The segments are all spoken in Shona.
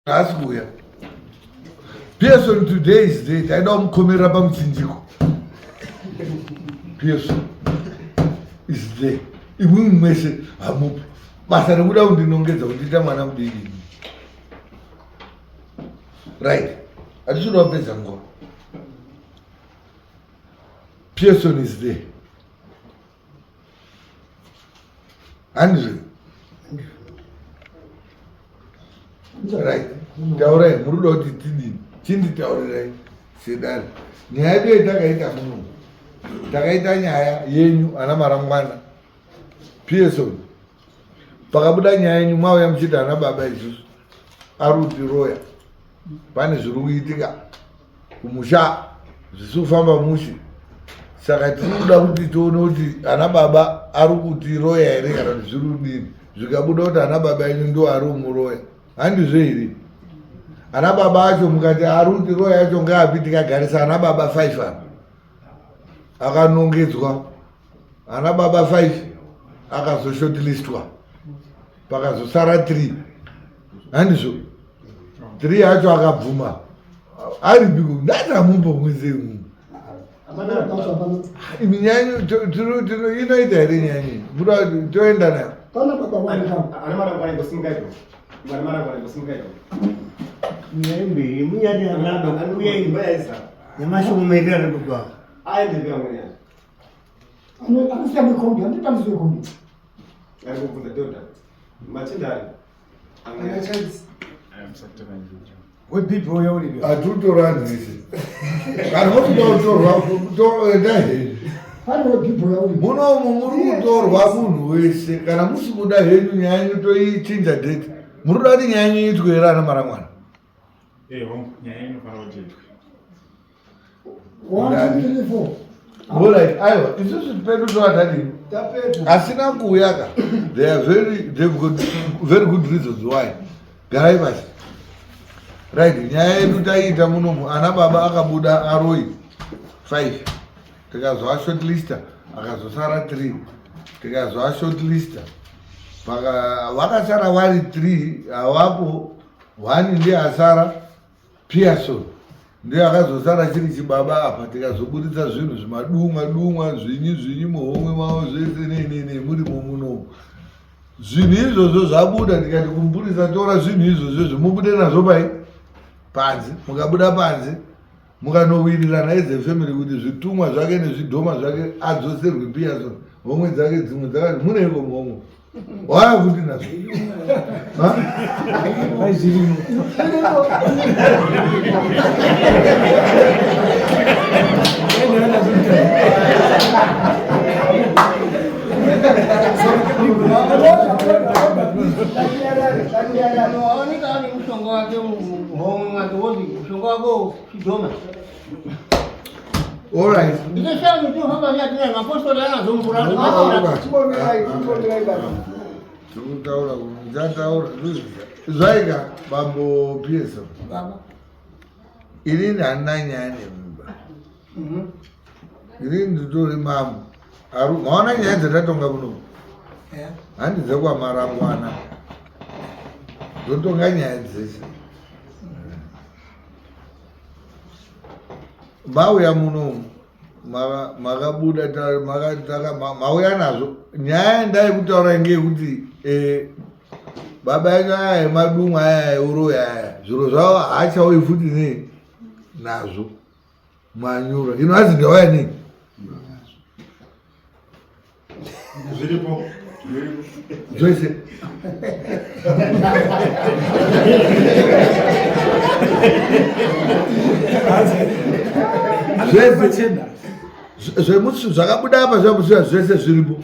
Haasi kuuya. Pearson today is day taida kumukomerera pamuchinjiko. Pearson is there. Imwimwi mwese hamupo. Basa rekuda kundinongedza kundiita mwana mudiki. Right. Hatisi kupedza nguva. Pearson is there. Handizvo? Right. Taurai, muri kuda kuti tidini? Chinditaurirai sedare. Nyaya yedu yatakaita muno. Takaita nyaya yenyu ana marangwana. Pearson. Pakabuda nyaya yenyu mauya muchiti ana baba isusu. Arutiroya. Pane zviri kuitika. Kumusha zvisi kufamba mushe saka tiri kuda kuti tione kuti ana baba ari kutiroya here kana kuti zviri kudini zvikabuda kuti ana baba enyu ndo ari kumuroya handizvo here ana baba acho mukati ari kutiroya acho ngaapi tikagarisa ana baba five apa akanongedzwa ana baba five akazoshotlistwa pakazosara three handizvo three yacho akabvuma aripiko ndati amumbo mwese imi nyanyu inoita here nyanyu muda toenda nayo Hatutoranisi kana muchida kutorwa toenda henyu munomu muri kutorwa munhu wese kana musi kuda henyu nyaya yenyu toichinja date muri kuda kuti nyaya yenyu iitwe here ana maramwana Alright, aiwa isusu pedu tovatadii asina kuuya ka they are very they've got very good reasons why garai pasi right nyaya yedu taiita munomu ana baba akabuda aroi five tikazoa shortlister akazosara three tikazoa shortlister vakasara vari three havapo one ndiye asara Pearson ndiye akazosara chiri chibaba apa tikazoburitsa zvinhu zvimadumwa dumwa zvinyi zvinyi muhomwe mavo zvese nei nei nei murimo munomu zvinhu izvozvo zvabuda ndikati kumupurisa tora zvinhu izvozvo izvo mubude nazvo pai panze mukabuda panze mukanowirirana as a family kuti zvitumwa zvake nezvidhoma zvake adzoserwe Pearson homwe dzake dzimwe dzakati muneiko muhomwe Waya futi nazvo. Zvirimo. Mushonga wake muhomwe mwake wozi mushonga wako chidhoma. All right. Tikutaura ndichataura zvaika bambo Pearson. Inini handina nyaya nemimba. Mhm. Inini nditori mambo. Aru maona nyaya dzatatonga kuno. Handi dzekwamarangwana. Ndotonga nyaya dzese. Mauya muno makabuda mauya nazvo nyaya yandai kutaura ngeyekuti eh, baba enyu aya emadumwa aya euroyi aya zviro zvavo haachauyi futi nei nazvo manyura ino hanzi ndauya nei Zviripo. Zvese. Zvese. Zvemusi zvakabuda apa zvamusiya zvese zviripo.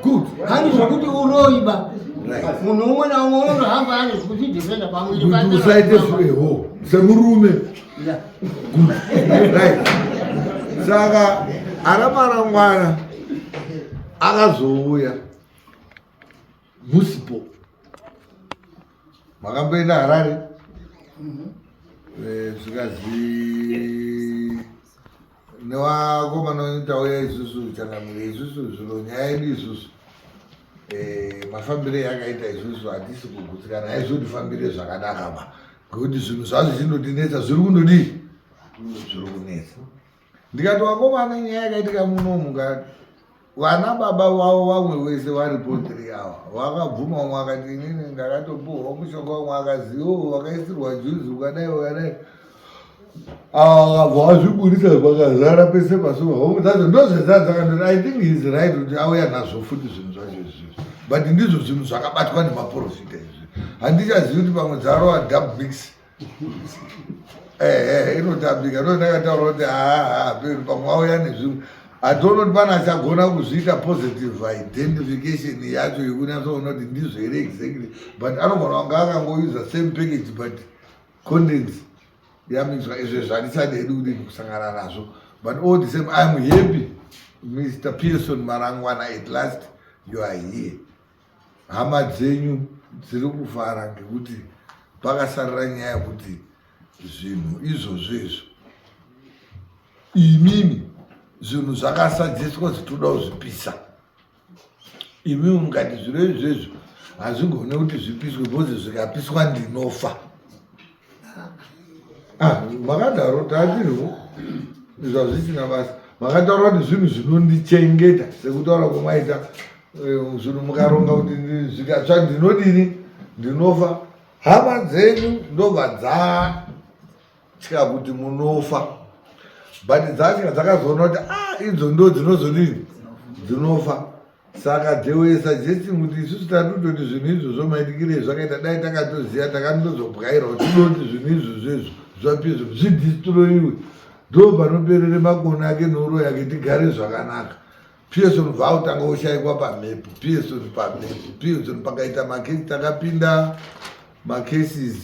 Good. Hani zvekuti uroyi ba. Munhu umwe naumwe unotohamba ane kuzvidefenda pamwiri pake. Usaite zveho semurume. Right. Saka ana marangwana akazouya musipo makamboenda Harare eh, zvikazi nevakomana wenyu tauya isusu changamire isusu zvino nyaya yedu isusu. Eh, mafambiro yakaita isusu hatisi kugutsikana haizotifambire zvakanaka ba ngekuti zvinhu zvacho zvindotinetsa zviri kundodii zviri kunetsa ndikati vakomana nyaya yakaitika munomu ka vana baba vavo vamwe vese varipo tiri ava vakabvuma umwe akati inini ndakatopuhwa mushonga umwe akaziwo vakaisirwa juzi ukadai ukadai ava vakabva vazviburitsa pakazara pese pasuva homwe dzacho ndozvedzadzakandoti i think he's right kuti auya nazvo futi zvinhu zvacho izvizvi but ndizvo zvinhu zvakabatwa nemaprofita izvi handichazivi kuti pamwe dzarova dub mix ehe inotambika ndo ndakataura kuti haa pamwe auya nezvimwe hationi kuti pane achagona kuzviita positive identification yacho yekunyatsoona kuti ndizvo here exactly but anogona kunge akangousa same package but contents yamixwa izvo zvandichadi hedu kuti kusangana nazvo but all the same I'm happy Mr Pearson Marangwana at last you are here hama dzenyu dziri kufara ngekuti pakasarira nyaya yekuti zvinhu izvozvo izvo imimi zvinhu zvakasadziswa kuti toda kuzvipisa imimi mukati zviro izvezvo hazvigone kuti zvipiswe because zvikapiswa ndinofa ah, makadaro tatirwo zvazvisina basa makataura kuti zvinhu zvinondichengeta sekutaura kwamaita eh, zvinhu mukaronga kuti zvikatsva ndinodini ndinofa hama dzenyu ndobva dzatya kuti munofa but dzatya dzakazoona kuti ah idzo ndo dzinozodini dzinofa saka they were suggesting kuti isusu tatototi zvinhu izvozvo maitikire zvakaita dai takatoziva takandozobwairawo tinoti zvinhu izvozvo izvo zvapizvo zvidistroyiwe ndo panoperere makona ake neuro yake tigare zvakanaka Pearson vautanga ushaikwa pamhepo Pearson pamhepo Pearson pakaita makesi takapinda macases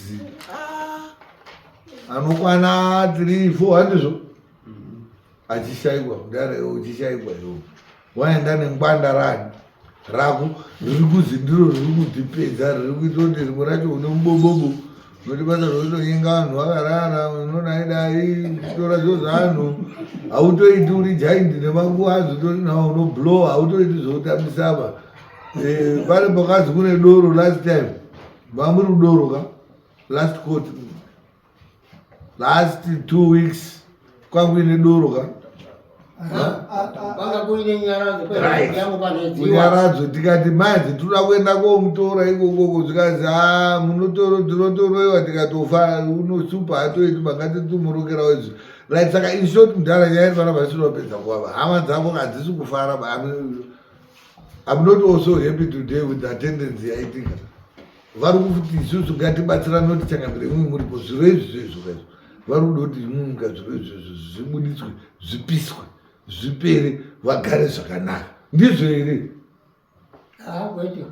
ah, anokwana 3 4 handizvo achishaikwa kudara iwe uchishaikwa iwe waenda nengwanda rani rako riri kuzi ndiro riri kutipedza riri kuita kuti rimwe racho une mubobobo unoti basa rokutonyenga vanhu vakarara unonaidai kutora zviro zvaanhu hautoiti uri jaindi nemakuva azotori nawo unoblowa hautoiti zvekutambisa apa eh, pane pakazi kune doro last time vamuri kudoro ka last court last 2 weeks kwangu ine doro ka Kwanga kuine nyaradzo Right. yangu panedziwa. Nyaradzo tikati manje toda kuenda komutora ikokoko zvikanzi a munotoro tinotoroiwa tikatofa unosupa hatoiti makatitumurukirawo izvi right saka in short mudhara nyaya iri panapa isinopedza kuvava hama dzako hadzisi kufara ba- I'm not also happy today with the attendance yaitika vari kuti isusu ngatibatsirane kuti changamire imwe muripo zviro izvi zvezvo kaizvo vari kuda kuti imwe zviro izvozvo zvibuditswe zvipiswe zvipere vagare zvakanaka ndizvo here Ah, kwete.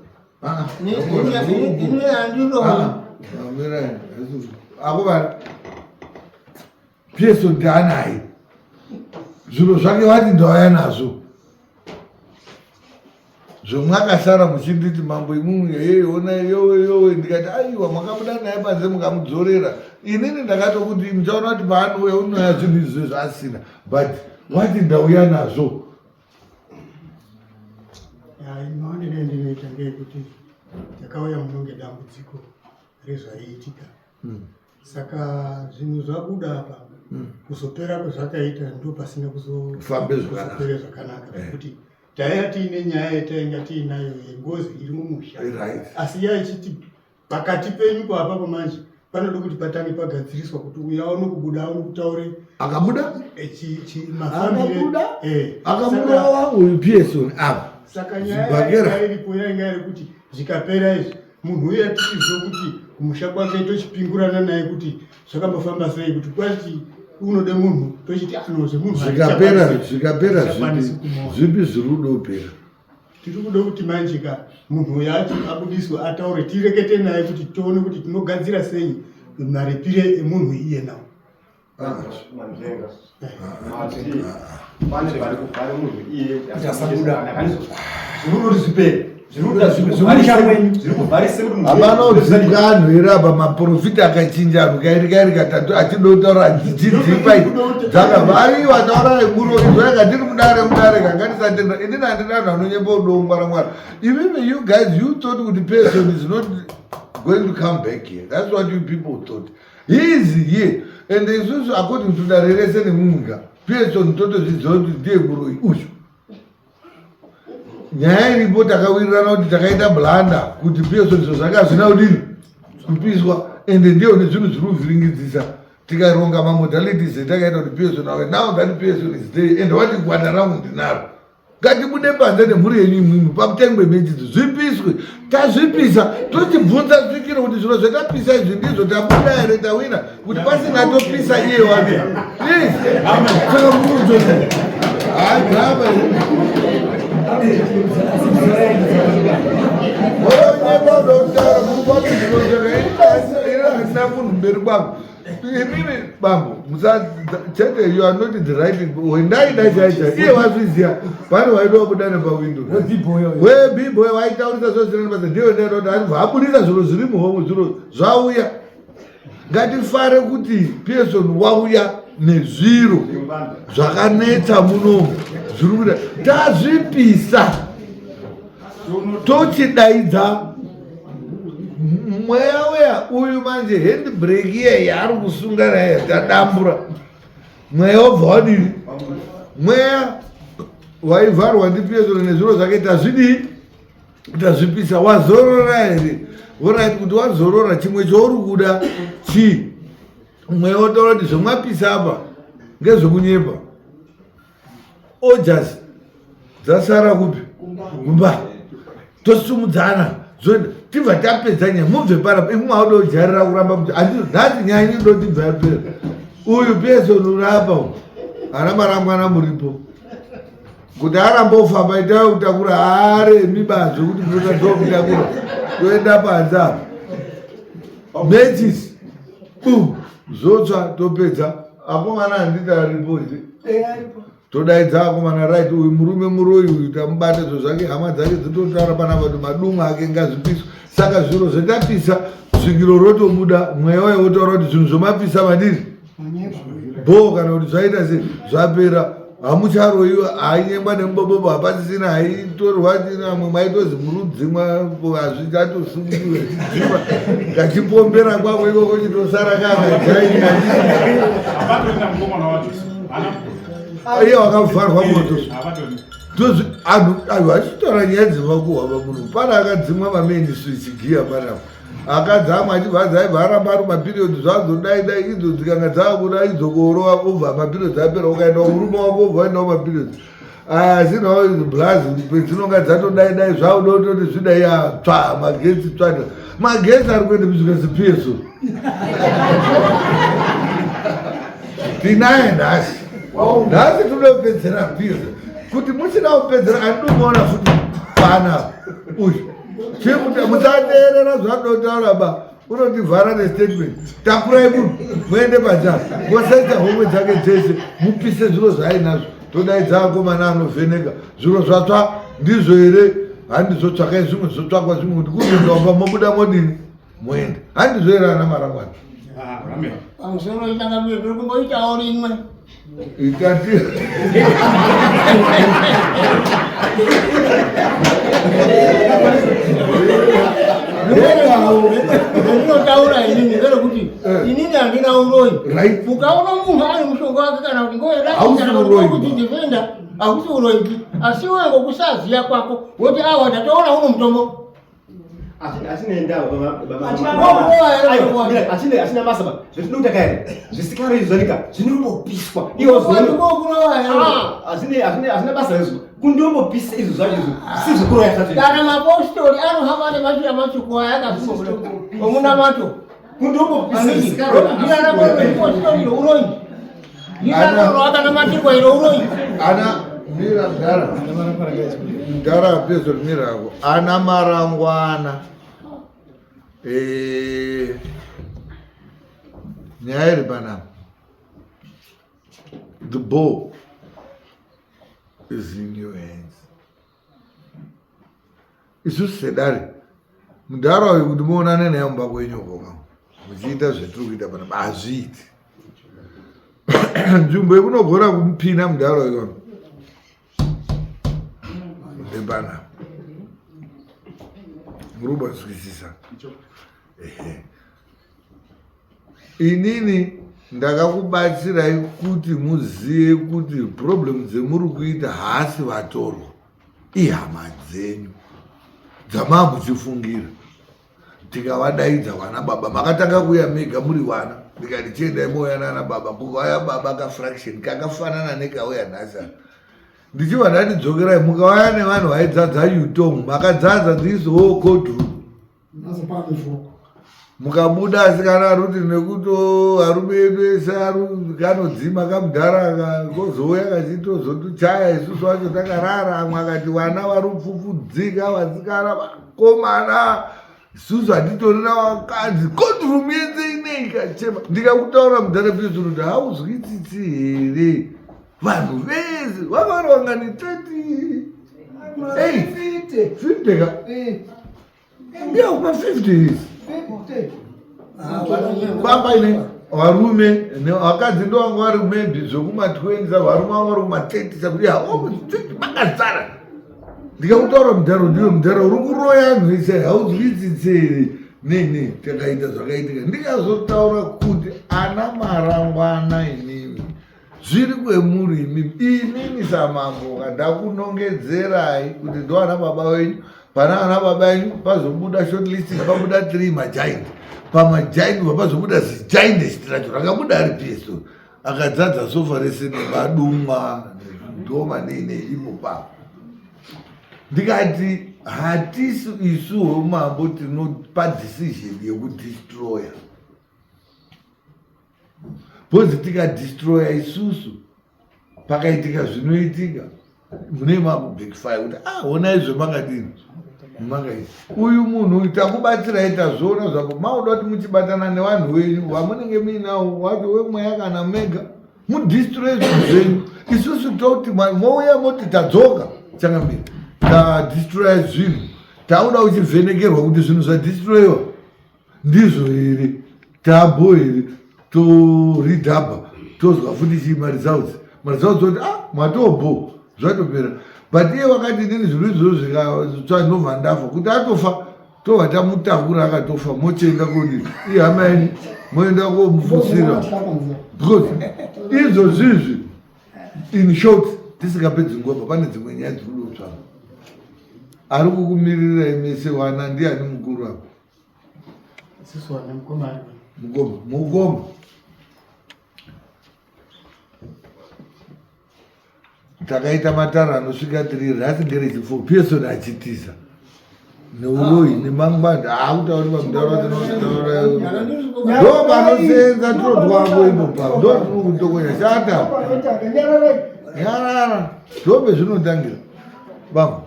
Ah, Ini handiro. akuvana Pearson ndaanaye zviro zvake vati ndauya nazvo zvomwakasara muchinditi mambo imumwe hei ona yowe yowe ndikati aiwa makabuda naye panze mukamudzorera inini ndakatokuti muchaona kuti paanouya unouya zvinhu izvozvo asina but wati ndauya nazvo Maonero endinoita ngeyekuti takauya muno ngedambudziko rezvaiitika saka zvinhu zvabuda apa kuzopera kwezvakaita ndo pasina Kufambe zvakanaka. kuzopere zvakanaka Eh. nekuti taiya tiine nyaya yatainga tiinayo yengozi iri mumusha Right. asi yaichiti pakati penyu apapo manje panoda kuti patange pagadziriswa kuti uyu aone kubuda aone kutaure akabuda eh, mafambire Akabuda? Eh. Akabuda Saka- uyu Pearson apa saka nyaya Zvibhakera. yainga iripo yainga iri kuti zvikapera izvi munhu uya tichizwe kuti kumusha kwake tochipingurana naye kuti zvakambofamba sei kuti kwati unode munhu tochiti ano zvemunhu zvikapera hatichakwanisi- zvikapera hatichakwanisi zvipi kumuona. zvipi zviri kudopera tiri kuda kuti manje ka munhu uyu acho abudiswe ataure tirekete naye kuti tione kuti tinogadzira sei maripire emunhu iye nawo Manzenga. Mati pane pari pari munhu iye Achasabuda. Zviri kuti zvipere. Zviri kuda Zvekumusha kwenyu. Hapana kudzipwa anhu here apa maprofita akachinja anhu kairi kairi katatu achida kutaura dzichidzipa dzakabva aiwa taura muro izvo yaka ndiri mudare mudare kanga ndisatenda inini handina anhu anonyepa kudongwara ngwara imimi you guys you thought kuti person is not going to come back here that's what you people thought he is here and isusu according to dare rese nemunyika person totozviziva kuti ndiye muroyi uyu nyaya iripo takawirirana kuti takaita blanda kuti pearson zvo zvanga hazvina kudini kupiswa ende ndiyo nezvinhu zviri kuvhiringidzisa tikaronga mamodalities etakaita kuti pearson awe now that pearson is there and wati gwanda rangu ndinaro ngatibude panze nemhuri yenyu imwimwi pamutengwe mechidzo zvipiswe tazvipisa tochibvunza svikiro kuti zviro zvatapisa izvi ndizvo tabuda here tawina kuti pasina topisa iye wake saka murudzo hagrama handina munhu mberi kwangu imimi bambo chete you are not the right wendaida chaicha iye wazviziva pane waida wabuda nepawindo webiboy waitaurisa zvosina nebasa ndiye wendaida kuti anobva abudisa zviro zviri muhomwe zviro zvauya ngatifare kuti pearson wauya nezviro zvakanetsa munomu zviri kuita tazvipisa tochidaidza mweya uya uyu manje handbrake iye yaari kusunga naye tadambura mweya wobva wadini mweya waivharwa ndipearson nezviro zvake tazvidii tazvipisa wazorora here orit kuti wazorora chimwe chouri kuda chii mweya wotaura kuti zvemwapisa apa ngezvekunyepa ojas dzasara kupi kumba tosumudzana zoenda tibva tapedza nyaya mubve panapa imwe mauda kujairira kuramba kuti handizvo nhasi nyaya ini ndoti bva yapera uyu peson urapa ana marangwana muripo kuti aramba ofamba itai kutakura haaremi ba zvekuti munoda ndokutakura toenda panze apa matches bum zvotsva topedza akomana handiti aripo here todaidza akomana right uyu murume muroyi uyu tamubata zvo zvake hama dzake dzototaura panapa kuti madumwa ake ngazvipiswa saka zviro zvatapisa svikiro rotobuda mweya wayo wotaura kuti zvinhu zvomapisa madiri bhoo kana kuti zvaita se zvapera hamucharoiwa hainyengwa nemubobobo hapasisina haitorwa amwe maitozi murudzimwa hazvichatosungiwe chidzimwa kachipombera kwako ikoko chitosara kakaiye wakavharwa moto anhu achitaura nyaya dzemakuhwa pamunhu pana akadzimwa mameni switch giya panapa akadzi amwe achibva anzi aibva aramba ari maperiod zvadzo dai dai idzo dzikanga dzakuda idzo korova obva maperiod apera ukaenda murume wako obva waendawo maperiod asi nawo blazi pedzinonga dzatodai dai zvakuda kutoti zvidai tsva magetsi tsvata magetsi ari kuenda kusvika zipieso tinaye nhasi nhasi toda kupedzera piyeso kuti musina kupedzera andinomuona futi pana uyu chekuti musateerera zvanotaura ba unotivhara nestatement takurai munhu muende panze mosaita homwe dzake dzese mupise zviro zvaainazvo todaidza akomana anovheneka zviro zvatsva ndizvo here handizvo tsvakai zvimwe zvotsvakwa zvimwe kuti kuzoenda mobuda modini moenda handizvo here ana marangwana pamusoro itanga tiri kumboitawo rimwe Ikati Ndinotaura inini nderekuti Eh. inini handina uroyi. Right. Ukaona munhu ane mushonga wake kana kuti Hausi uroyi. ngoyedakutidefenda hausi uroyi asi iwe ngokusaziya kwako woti awa ndatoona uno mutombo Achina basa ba zvetinoita kare zvisikaro izvi zvanika zvinombopiswa hazvina basa izvo kundombopisa izvo zvacho izvo si zvekuroya zvacho kana mapostori anohamba nemachira matsvuku aya akazvimbobuda omunamato kundombopisa postori uroyi akanamatirwa iro uroyi ana mira mdara mdara pezo mirako ana marangwana Eh, nyaya iri panapa the ball is in your hands isusu sedare Mudhara uyu kuti muonane naye mumba kwenyu uko muchiita zvetiri kuita panapa hazviiti. Nzvimbo yekunogona kumupina mudhara uyu ndepanapa. Muri kubazwisisa? Ehe. Inini ndakakubatsirai kuti muzive kuti problem dzemuri kuita haasi vatorwa, ihama dzenyu dzamaa muchifungira. Tikavadaidza vana baba, makatanga kuuya mega muri vana, ndikati chiendai mouya nana baba. Kukauya baba kafraction kakafanana nekauya nhasi apa. Ndichibva ndati dzokerai, mukauya nevanhu vaidzadza Yutong, makadzadza this whole courtroom. Mukabuda asikana aruti nekuti arume edu ese kanodzima kamudhara kozouya kachitozotichaya isusu wacho takarara. Amwe akati vana vari kupfupfudzika, vasikana vakomana, isusu hatitorina vakadzi. Courtroom yese inei kachema. Ndikakutaura mudhara Pearson kuti hauzwi tsitsi here? Vanhu vese vanga vari vangani? 38 50 ka ndiyo kuma 50 years baba ine varume vakadzi ndo vanga vari maybe zvekuma 20 varume vanga vari kuma 30 sakuti ya makazara. Ndikakutaura mudharo, ndiwe mudharo uri kuroya anhu ese, hauzwi tsitsi here? Nei nei takaita zvakaitika. Ndikazotaura kuti ana marangwana inini zviri kwemuri imimi, inini samambo ndakunongedzerai kuti ndo ana baba venyu. Pana ana baba enyu pazobuda shortlist, pabuda 3 magiant, pamagiant pazobuda zigiant racho rakabuda ari pso akadzadza sofa rese nemadumwa ndoma nei nei ipo papo. Ndikati hatisi isu umambo tinopa decision yekudestroya, because tikadestroya isusu pakaitika zvinoitika mune makubackfire kuti honai zvemakadini makaita uyu munhu uyu takubatsirai tazviona zvako. Mauda kuti muchibatana nevanhu venyu vamunenge muinawo wacho wemweya kana mega mudestroye zvinhu zvenyu, isusu toti mouya moti tadzoka changamire tadestroya zvinhu, tauda uchivhenekerwa kuti zvinhu zvadestroyiwa ndizvo here, tabo here, toridhabha tozwa futi chii maresults, maresults oti matobho zvatopera. But iye wakati inini zvinhu izvozvo zvikatsva ndobva ndafa, kuti atofa tobva tamutakura akatofa, mochienda kodi ihama yenyu moenda komufusira, because izvozvizvi in short tisingapedzi nguva pane dzimwe nyaya dziri kudotsvaka. Ari kukumirirai mese wana ndiani mukuru apa? Mukoma, mukoma. Takaita mataro anosvika 3 rasi ngerechifo Pearson achitiza neuroyi nemangwanda haakutauri pamutauro tinotaura ndo panosenza turo twako ipopa ndo tiri kutokonya shata nyarara ndo pezvinotangira. Bambo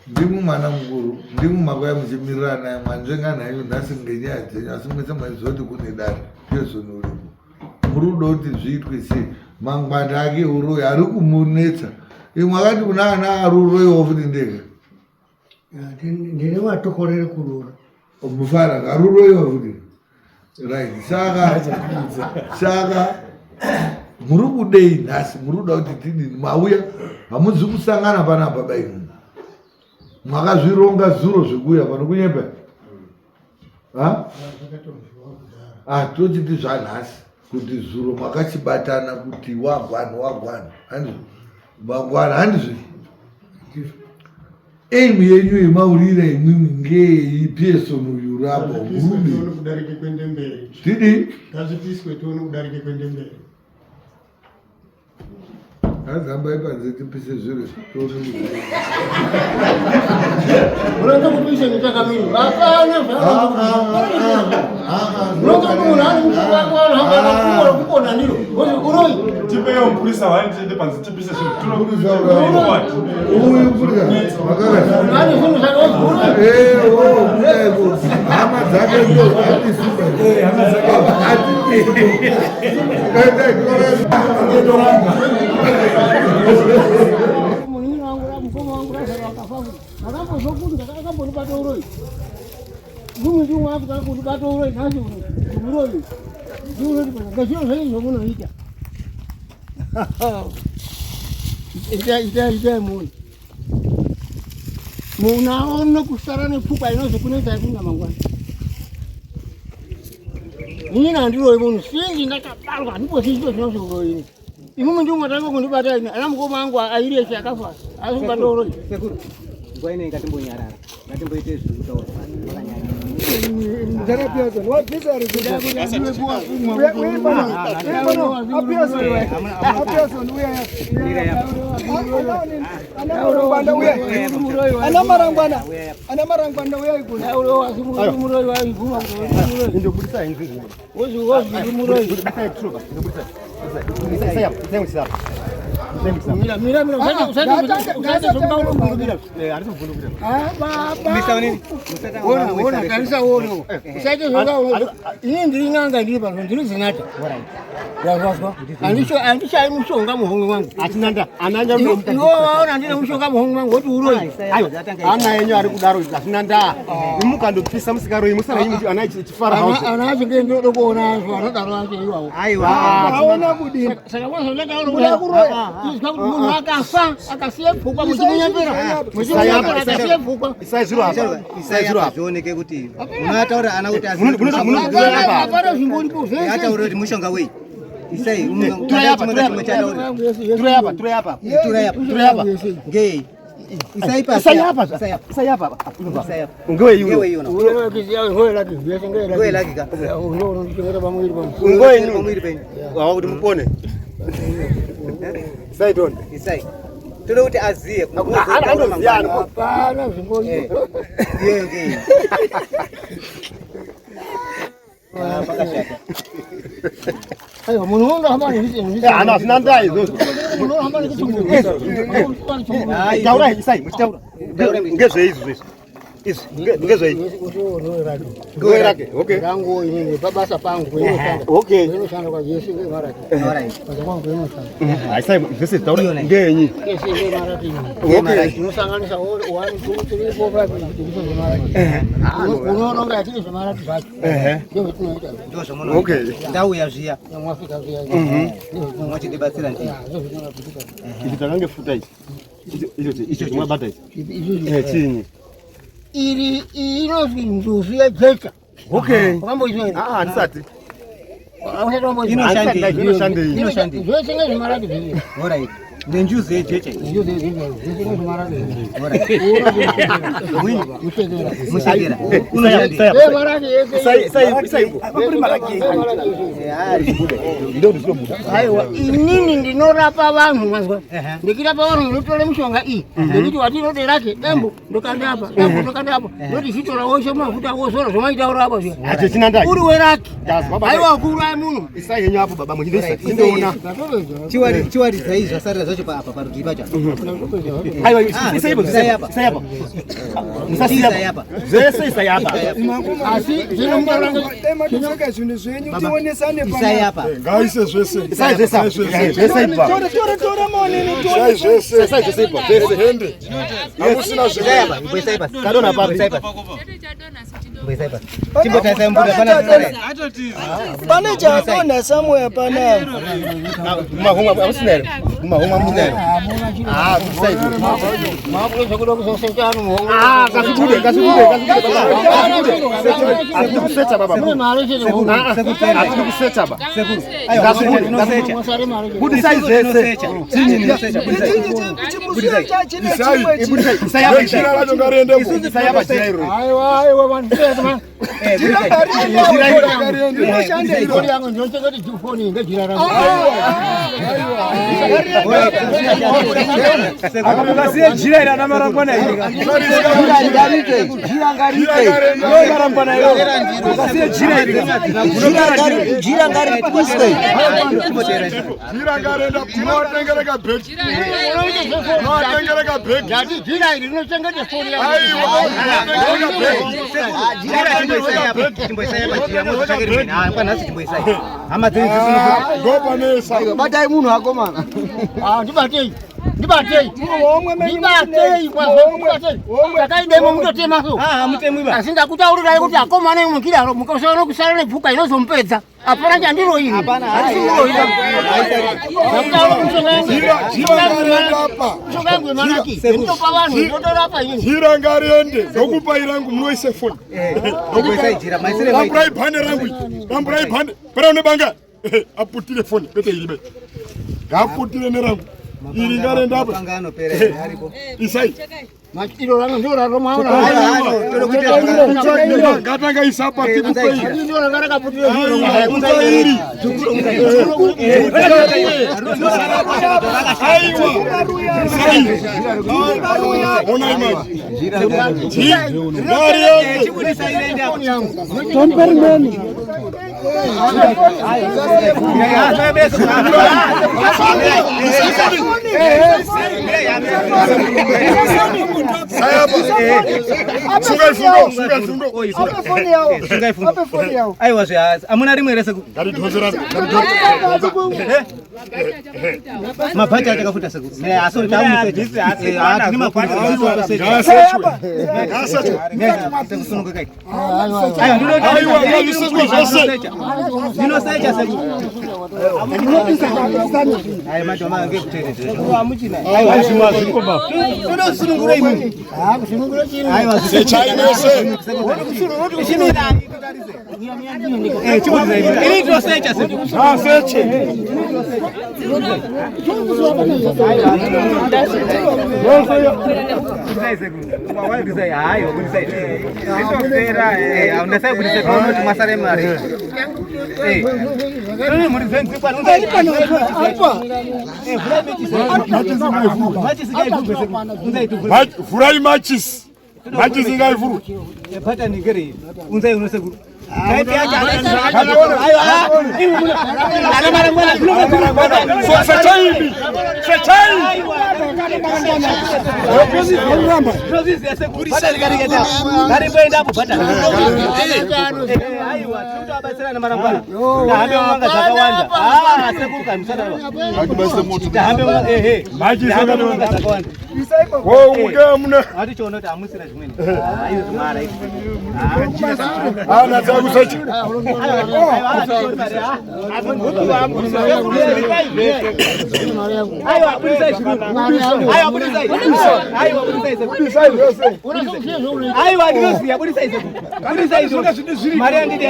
ndimwi mwana mukuru, ndimwi makauya muchimirira naye mwanzvenga nhayo nhasi ngenyaya dzenyu, asi mwese maiziva kuti kune dare Pearson uripo. Muri kuda kuti zviitwe sei? Mangwanda ake uroyi ari kumunetsa. Imwe akati kuna ana ari uroyiwo futi ndega ndine watokorere kurora mufara ari uroyiwa futi right. Saka saka muri kudei nhasi? Muri kuda kuti tidini? Mauya hamuzi kusangana panapa baimwe makazvironga zuro zvekuuya pano kunyepa tochiti zvanhasi kuti zuro makachibatana kuti wagwana wagwana handizvo mangwana handizvo. Aim yenyu yemaurira imwimwi ngei? Pearson uyu rapa murume kudarike kuende mberi. Tidii? Ngazvipiswe tione kudarike kuende mberi. Azambai panze tipise zviro tione. Unoita kuti uise nechakamiri hapana unoita kuti munhu ari musoro wako anohamba akakuora kupona ndiro uroyi. Tipewo mupurisa wani tiende panze tipise zvinhu. Uyu mupurisa makakati ane zvinhu zvake uroyi. Hama dzake ndo atisuka Munin'ina wangu mukoma wangu Lazaro akafa makambozwa kuti akambondibata uroyi. Ndimwe ndimwe Afrika kuti bato uroyi nhasi uno. Uroyi. Ndimwe unoti ngazviro zvenyu zvamunoita. Itai itai itai muone. Munaona kusara nepfukwa inozokunetsai kuna mangwana. Inini handiroyi munhu sinzi ndakabarwa handiposi chito chinonzi uroyi ini. Imimi ndimwe matanga kundibata ini ana mukoma angu airi ese akafa asi kubata uroyi. Sekuru, nguva ino ngatimbonyarara. Ngatimboite zviri kutaurwa makanyarara. Ana marangwana, ana marangwana uyai kuno. Ini ndiri n'anga ndiri pano ndiri zinata wazvazwa handishayi mushonga muhomwe mwangu iwo waona ndine mushonga muhomwe mwangu woti uroyi Ana yenyu ari kudaro hazvina ndaa. Imukandopisa musikaroyi musara yenyu ana chifara house. Ana acho ngee ndinoda kuona anhu anodaro acho iwawo. Aiwa. Aona kudini? Saka kwazvandakaona kuti munhu akafa akasiya pfukwa muchimunyepera muchimunyepera akasiya pfukwa. Isai zviro apa. Isai zviro apa. Zvioneke kuti unoataura ana kuti Hapana zvimboripo zvese. Ataura kuti mushonga wei. Isai Turai apa, turai apa. Turai apa, turai apa. Turai apa. Turai apa. Ngei. Isai pa. Isai apa. Isai apa. Isai apa. Isai apa. Ngewei Ngewei uyo. uno. Ngewei laki ka. Ngewei uno. Pamwiri penyu. Wawa kuti mupone. Isai tonde. Isai. Toda kuti aziye. Anoziya ano. Hapana zvimboripo. Iyeyo ngei. Pakashata. Aiwa munhu unohamba nezvisi. Ana hazvina ndaa izvozvo. Munhu unohamba nechitsumbu. Taurai isai muchitaura. Ngezvei izvi izvi. Izvi ngezvei. Ngewei rake. Okay. Rangu inini pabasa pangu kwinoshanda. Okay. Kwinoshanda kwa Jesu ngemaraki. Alright. Basa kwangu kwinoshanda. Isai zvese taura ngenyi. Kese ngemaraki. Okay. Tinosanganisa 1 2 3 4 5 kuti ndizvo zvemaraki. Unoona kunge hatiri zvemaraki zvacho. Ndizvo zvatinoita. Ndizvo zvamunoita. Okay. Ndauya zviya. Mwafika zviya. Mwachidibatsira ndii. Ndizvo zvatinoita. Ichi takange futa ichi. Icho icho chimwabata ichi. Izvi Eh chinyi. Iri inozwi njuzu yejecha. Okay. Wakamboizwa here? Ah, handisati. Inoshandei. Inoshandei. Inoshandei. Zvese ngezvemaraki zvese. Alright. Nenjuzu yejecha iyi. Njuzu yejecha zvese ngezvemaraki zvese. Alright. Mushekera. Mushekera. Unoshandei. Zvemaraki yese. Isai isai isai. Aiwa, inini ndinorapa vanhu mazwa. Ndikirapa vanhu ndinotora mishonga iyi. Ndikuti watinode rake dembo ndokanda apa, dembo ndokanda apa. Ndoti chitora woshe mafuta wozora zvomaitaura apa zviya. Acho china ndaa. Uri weraki. Ndazwa baba. Aiwa kuuraya munhu. Isai henyu apo baba muchindisa. Chindoona. Chiwaridzai zvasarira zvacho apa parutivi pacho. Aiwa isai ipo Isai apa. isai apa. Musasiya Isai apa. apa. Zvese isai apa. Asi zvinomutaranga Dai matopfeka zvinhu zvenyu tionesane Isai apa. Ngaise zvese. Isai zvese apa. Zvese ipa. Tore tore tore maonini Isai zvese. Isai zvese ipa. Zvese. Hende. Hamusina Isai zvimwe. apa. Imboisai pasi. Kadona papi. Imboisai pasi. Imboisai pasi. Chimbotarisai mbuda pana zvisarira. Pane chadonha somewhere panapa. Mumahomwe hamusina here? Mumahomwe hamusina here? Ah, isai. makuedza kuda kuzosecha anhu. Ah, ngazvibude, ngazvibude, ngazvibude baba. Ngazvibude. Hatidi kusecha baba. Mune mari chete muhomwe. Hatidi kusecha ba. Sekuru. Ngazvibude, Tinosecha. Musare mari chete. Budisai zvese. Tinosecha. Tinosecha. Chimbuziyo chachine Isai. chimwe chi- Budisai. Isai apa. Jira racho ngariendepo. Isai apa jira iro. Aiwa, aiwa, vanhu sema. Jira ngariende. Jira ngariende. Rinoshande Foni yangu ndinochengeta foni ngejira rangu. Akasiye jira iri ana marangwana iri. Jira ngariende. Marangwana iro. Akasiye jira iri. Jira ngaripuswe. Jira ngarienda. Munotengereka bhegi. Munotengereka bhegi. Ndati jira iri rinochengeta foni yangu. Aiwa. Munotengereka bhegi. Jira chimboisai apa. Chimboisai apa jira mozotsvake rimwe. Ah, kwanhasi chimboisai. Hama dzenyu dzisino. Ndopanesa. Batai munhu akomana. Ah, ndibatei. Ndibatei. Ndibatei kwazvo. Ndibatei. Takaidemo mutotema so. Asi ndakutaurirai kuti akomana imwe kidaro mukasaona kusara nepfuka inozomupedza. Hapana chandiro ini. Handisi muroyi. Ndakutaura mushonga yangu. Mushonga yangu yemaraki. Ndinopa vanhu ndotorapa inini. Jira ngariende ndokupai rangu munoise foni. Ramburai bhande rangu iri. Ramburai bhande. Pera une banga. Aputire foni kwete iri be. Ngaaputire nerangu. Iri ngariende apa. Isai. Iro rangu ndiro raromaona. Ngatanga isapa tikupei. Ndiro ranga rakaputira zviro. Aiwa. Isai. Ona imani. Ngariende. Sungai fundo, sungai fundo. Ape foni yawo. Ape foni yawo. Aiwa zve hamuna rimwe rese Ngaridhonzerane. Ngaridhonzerane. Mabhachi atakafuta sekuru. Asi tine Ngaasechwe. Ngaasechwe. Aiwa, ngazviseswe zvese. Ndinosecha sekuru. Ai madhoma ngekuteerera. Aiwa, zvimwe hazviko baba. Todosunungura imwe. Aiwa Sechai mese. Ini tosecha sekuru. Ngaaseche. Vhurai machisi. Machisi ngaivhurwe. Sechai imi. Sechai. Machisi akadonha. Wo muke mune. Ana dzakusecha.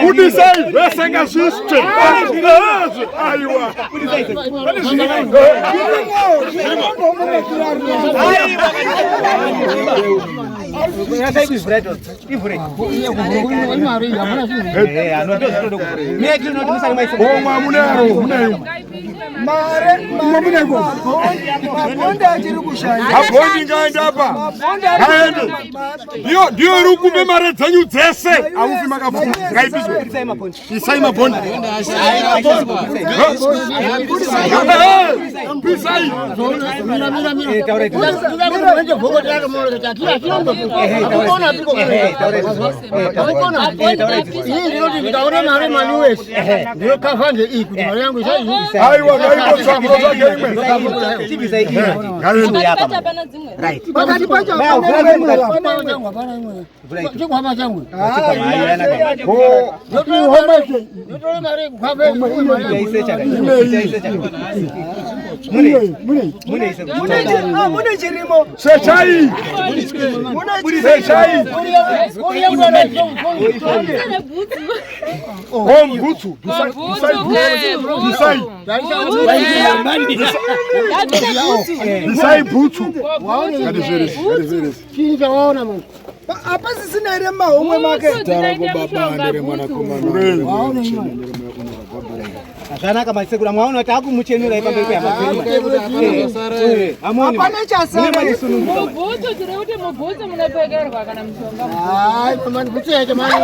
Budisai zvese ngazvisve. Ezve, Aiwa. Omwe munero muneyo. Mabhondi achiri kushanda. Mabhondi ngaende apa. Ngaende. Ndiyo ndiyo iri kumbe mare dzenyu dzese. Haufi makafunga. Ngaipiswe. Isai mabhondi. Pisai. Ndinoti ndikaona mari mani wese ndinokavha ngeiyi kuti mari yangu isai Aiwa ngaimbotsva munotsvage imwe. Ngaende. Pakati pacho hapana imwe. Hapana imwe. Chikwama changu Ko ndotore mari yekukavha mari yangu. Mune chirimo. sechai. Sechai. Oh mbutsu. Bisai bisai. Bisai bhutsu. Ngatizverese. Ngatizverese. Chii chawaona manje? Hapasisina here mumahomwe make. Zvanaka masekuru mwaona kuti akumuchenurai pamberi pehama dzenyu. Hapana chasara. Mubhutsu tiri kuti mubhutsu munopfekerwa kana mushonga. Hayi mani bhutsu yacho mani.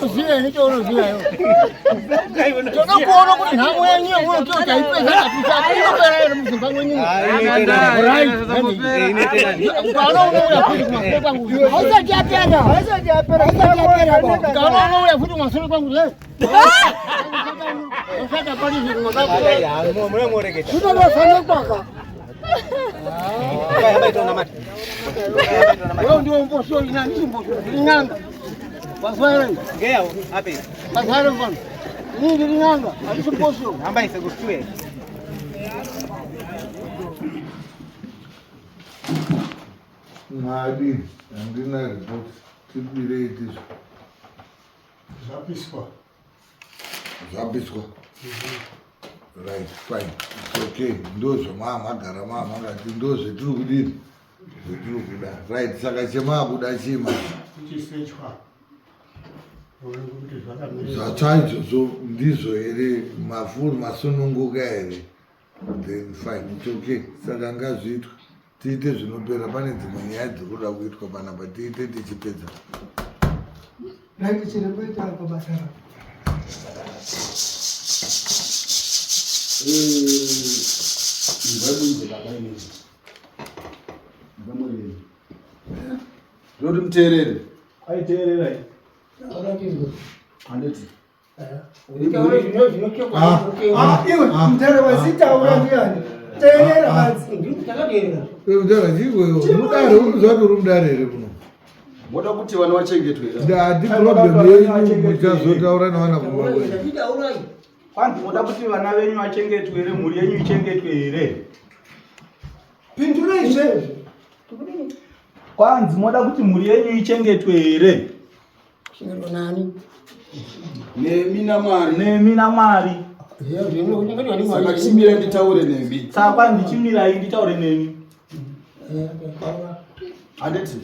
Uzive nechaunoziva iwe. Toda kuona kuti nhamo yenyu yemunotiwo taipedza kapisa inopera here muzimba mwenyu. Right. Ukaona unouya futi kumashure kwangu. Haisati yapera. Haisati yapera. Haisati yapera. Ukaona unouya futi kumashure kwangu. Zvinotofanekwa. Wewe ndio mpostori na nini mpostori? N'anga. Wazwara. Ngeyawo ape. Wazwara mfano. Nini ndiri n'anga, handisi mpostori. Hamba isekuswe. Madi, handina report. Tibirei tizvo. Zvapiswa. Zvapiswa. Right, fine. It's okay. Ndozvamaa magara maa makati ndozvetiri kudini? Zvetiri kuda. Right, saka chemaa kuda chii manje? Kuchisechwa. Kuti zvakamira. Zvatsva izvozvo ndizvo here mafuru masununguka here? Then fine, it's okay. Saka ngazviitwe. Tiite zvinopera pane dzimwe nyaya dziri kuda kuitwa panapa tiite tichipedza. Right, chiremba ita basa rako. Ndinoti muteerere. Aiteererai. Handiti. Iwe mudhara wazitaura ndiani? Teerera badzi. Mudhara chiiwewe mudare unoziva kuti uri mudare here muno? Moda kuti vana vachengetwe here? Ndati problem yenyu muchazotaura nevana kumba kwenyu. Kwanzi moda kuti vana venyu vachengetwe here, mhuri yenyu ichengetwe here? Pindurai zvezvo. Kwanzi moda kuti mhuri yenyu ichengetwe here? Kuchengetwa nani? Nemi naMwari. Nemi naMwari. Saka chimira nditaure nemi. Saka kwanzi chimirai nditaure nemi. Handiti.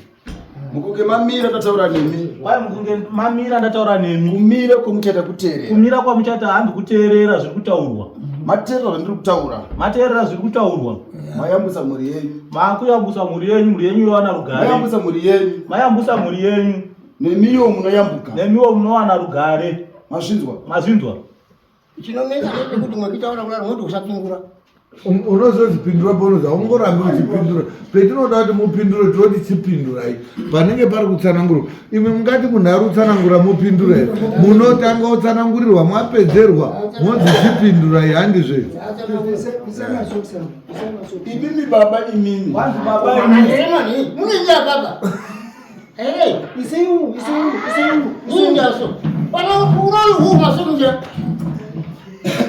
Mukunge mamira ndataura nemi. Kwai mukunge mamira ndataura nemi. Kumira kwamuchaita kuteerera. Kumira kwamuchaita hanzi kuteerera zviri kutaurwa. Mateerera zvandiri kutaura. Mateerera zviri kutaurwa. Mayambusa mhuri yenyu. Makuyambusa mhuri yenyu, mhuri yenyu yowana rugare. Mayambusa mhuri yenyu. Mayambusa mhuri yenyu. Nemiwo munoyambuka. Nemiwo munowana rugare. Mazvinzwa? Mazvinzwa. Chinonetsa ndechekuti mwekitaura kudaro moti usapingura. Unozozvipindura paunozi haungorambi uchipindura. Petinoda kuti mupindure tinoti chipindurai. Panenge pari kutsanangurwa. Imi mungati munhu ari kutsanangura mopindura here? Munotanga kutsanangurirwa mwapedzerwa monzi chipindurai handizvo here? Imimi baba imimi. Kwanzi baba imimi. Munenge baba. Hey, iseu iseu iseu. Ninjaso. Pana uroyi huu masokunja.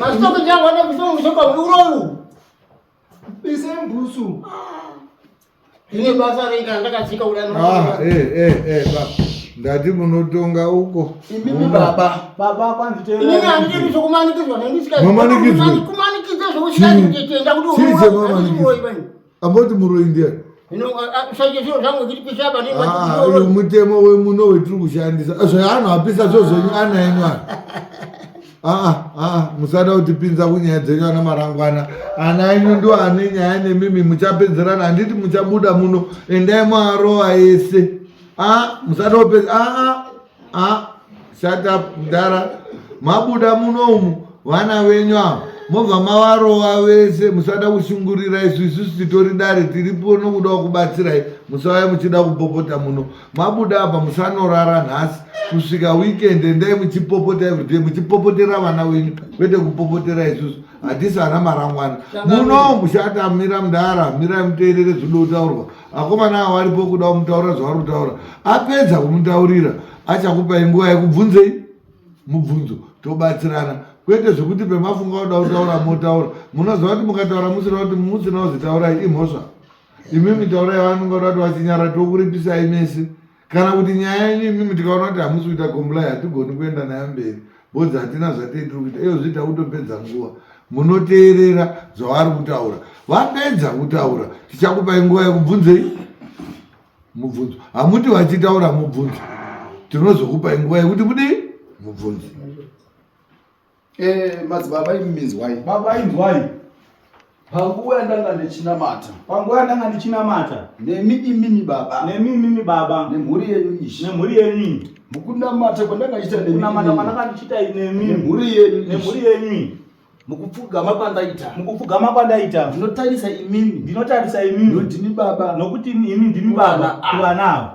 Masokunja wana kusokunja uroyi huu. Iseu mbusu. Ine basa rei kana ndakatsika kudai. Ah, eh eh eh baba. Ndati munotonga uko. Imimi baba. Baba kwanzi Inini teererai. handidi zvokumanikidzwa zvandisikazi. Mamanikidzwe? Kumanikidza zvokusikazi kutenda kuti Chii uroyi chemamanikidzwa? bani. Amboti muroyi ndiani? Hino usaite zviro zvangu zviri pisa apa Ah, uyu mutemo wemuno wetiri kushandisa. Zveanhu apisa zvo zvenyu ana enyu aya. Ah, ah, musada kutipinza kunyaya dzenyu ana marangwana. Ana enyu ndo ane nyaya nemimi muchapedzerana handiti muchabuda muno endai marowa ese. Ah, musada kupedza. Ah, ah, ah. Shut up mdara. Mabuda muno umu vana venyu ava mobva mavarova vese musada kushungurira isu isusu titori dare tiripo nokuda kubatsirai musauya muchida kupopota muno mabuda apa musanorara nhasi kusvika weekend endai muchipopota everyday muchipopotera vana venyu kwete kupopotera isusu hatisi ana marangwana muno mushata mira mudara mirai muteerere zvinotaurwa akomana avo varipo kuda kumutaurira zvavari kutaura apedza kumutaurira achakupai nguva yekubvunzei mubvunzo tobatsirana kwete zvekuti pemafunga kuda kutaura motaura munoziva kuti mukataura musina kuti musina kuzitaurai imhosva imimi taurai vanonga kuda kuti vachinyara tokuripisai mese kana kuti nyaya yenyu imimi tikaona kuti hamusi kuita comply hatigoni kuenda nayo mberi bhodzi hatina zvatei tiri kuita iyo zviita kutopedza nguva munoteerera zvavari kutaura vapedza kutaura tichakupai nguva yekubvunzei mubvunzo hamuti vachitaura mubvunzo tinozokupai nguva yekuti mudii mubvunzo Eh, madzibaba iminzwai. Baba inzwai. Panguva yandanga ndichinamata. Panguva yandanga ndichinamata. Nemi imimi baba. Nemi imimi baba. Nemhuri yenyu ishe. Nemhuri yenyu iyi. Mukunamata kwandanga ndichiita nemi. Kunamata imimi. kwandanga ndichiita nemi. Nemhuri yenyu ishe. Nemhuri yenyu iyi. Mukupfugama kwandaita. Mukupfugama kwandaita. Ndinotarisa imimi. Ndinotarisa imimi. Ndimi baba. Nokuti imi ndimi baba kuvana ava.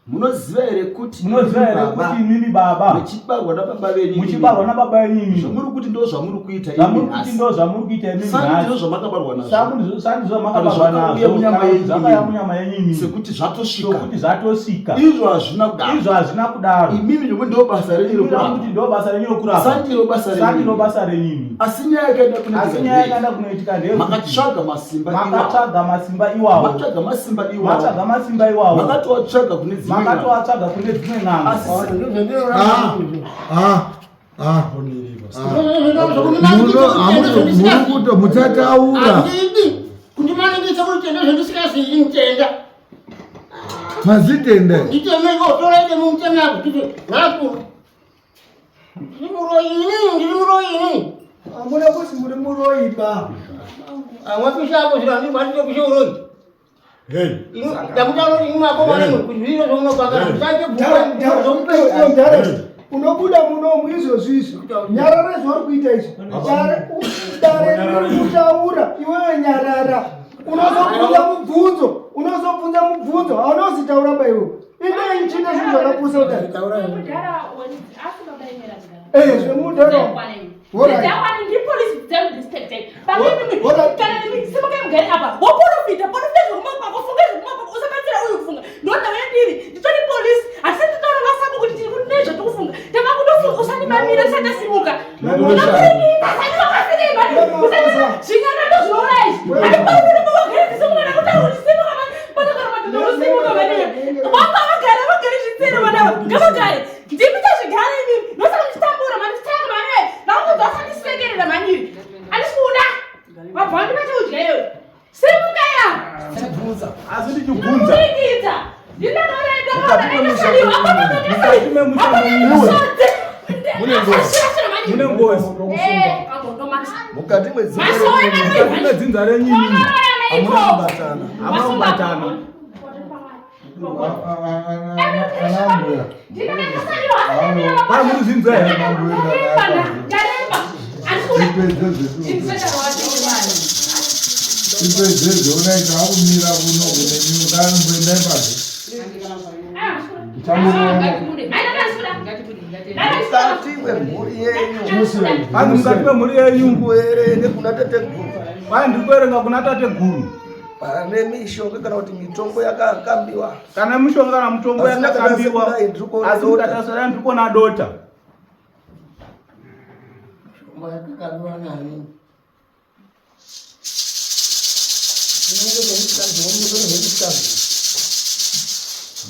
Munoziva here kuti Munoziva here kuti imimi baba muchibarwa nababa venyu muchibarwa nababa venyu imimi zvamuri kuti ndo zvamuri kuita zvamuri kuti ndo zvamuri kuita imimi nhasi ndizvo zvamakabarwa nazvo sandi zvamakabarwa nazvo munyama yenyu zvakauya munyama yenyu imimi sekuti zvatosvika sekuti zvatosvika izvo hazvina kudaro izvo hazvina kudaro imimi ndokuti ndo basa renyu rokurapa kuti ndo basa renyu rokurapa sandiro basa renyu sandiro basa renyu imimi asi nyaya yakaenda kunoitika asi nyaya yakaenda kunoitika ndeye makatsvaga masimba makatsvaga masimba iwawo matsvaga masimba iwawo matsvaga masimba iwawo makatoatsvaga kune dzimwe makatoatsvaga kune dzimwe n'anga murikuto muchataura kundimanikidza kuti tenda zvandisikazivi nditenda mazitenda nditeme otora ide mumuteme ako titi nhasi Ndiri muroyi inini, ndiri muroyi inini. Hamuna kuti muri muroyi ba. Wapisha apo zviro handii kwandito pisha uroyi. Hey. Ndakutaura kuti imwe akomana imwe kuti zviro zvaunopanga musaite bhuku zvomupe. Unobuda munomu izvozvi izvi. Nyarara zvauri kuita izvi. Dare riri kutaura iwewe nyarara. Unozobvunza mubvunzo, unozobvunza mubvunzo, haunozitaura ba iwewe. Inei chine zvinhu zvakapusa kudai. Eh, zvemudhara. Ngavagare ndimi tazvigara imimi ndosaka muchitambura mani chitanga mani vakunzi vasandisekerera manyiri andisi kuda vabva vandibata kudya iyoyo simuka ya asi ndichibvunza ndinokuringidza mune ngozi mukati medzinza renyu imimi hamuna kubatana hamuna kubatana Pamuri zvinzwa here? Tipedze zvoonai taakumira kuno kune nyukanomboendai panze. Mukati mwemhuri yenyu. Vanhu mukati mwemhuri yenyu. Kuerenge kuna tateguru. Kwai ndiri kuerenga kuna tateguru. Pane mishonga kana kuti mitombo yakakambiwa. Kana mishonga kana mitombo yakakambiwa. Asi mukatarisira ndiri kuona dota. Mishonga yakakambiwa nani?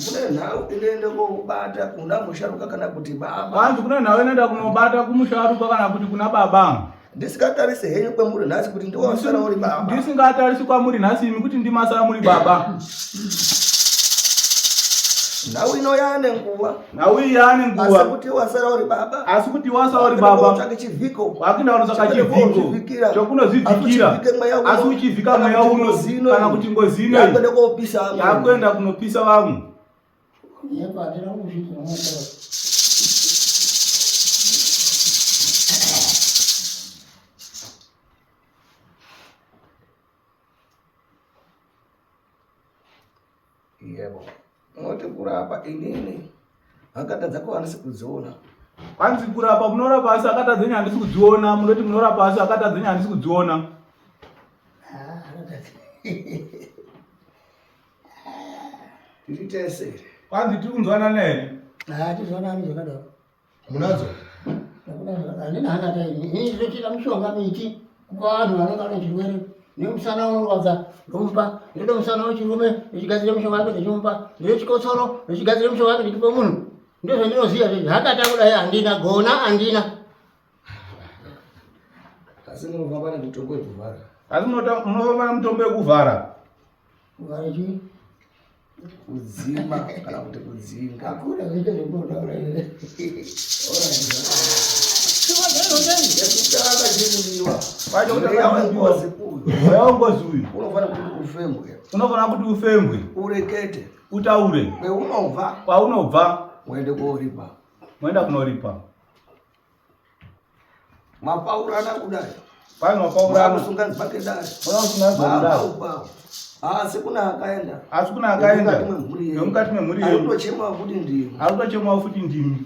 Mune nhau inoenda kobata kuna musharuka kana kuti baba. Kwanzi kune nhau inoenda kunobata kumusharuka kana kuti kuna baba. Ndisingatarise henyu kwamuri nhasi kuti ndiwasara uri baba. Ndisingatarisi kwamuri nhasi imi kuti ndimasara muri baba. Nhau ino yaane nguva. Nhau iyi yaane nguva. Asi kuti wasara uri baba. Asi kuti wasara uri baba. Kutsvaka chivhiko. Wakuenda kunotsvaka chivhiko. Chokunozvivhikira. Asi uchivhika mweya uno kana kuti ngozi ino. Yakuenda kopisa vamwe. Yakuenda kunopisa vamwe. Yebo. Unoti kurapa inini hakata dzako handisi kudziona. Kwanzi kurapa munorapa asi hakata dzenyu handisi kudziona munoti munorapa asi hakata dzenyu handisi kudziona. Tiri tese. Kwanzi tiri kunzwanana here? Hatizwanani zvakadaro. Munadzo? Handina hana ini. Ini ndinochita mishonga miti kupa vanhu vanenge vane chirwere nemusana unorwadza ndomupa ndoda musana wechirume ndichigadzira mishonga yake ndichimupa ndine chikotsoro ndichigadzira mishonga yake ndichipa munhu ndozvandinoziva zvezvi hakata kudai handina gona handina asi munofamba nemitombo yekuvhara asi munofamba nemitombo yekuvhara kuvhara chii kudzima kana kuti kudzinga hakuna zvese zvekunotaura chekutanga chekudiwa ngozi uyu ngozi uyu unofanira kuti ufembwe unofanira kuti ufembwe urekete utaure kweunobva kwaunobva uende koripa moenda kunoripa mapaurana kudai kwai mapaurana makusunganzwa kedare makusunganzwa kudai Asi kuna akaenda. Asi kuna akaenda. Nemukati memhuri yenyu. Arikutochemawo futi ndimi. Arikutochemawo futi ndimi.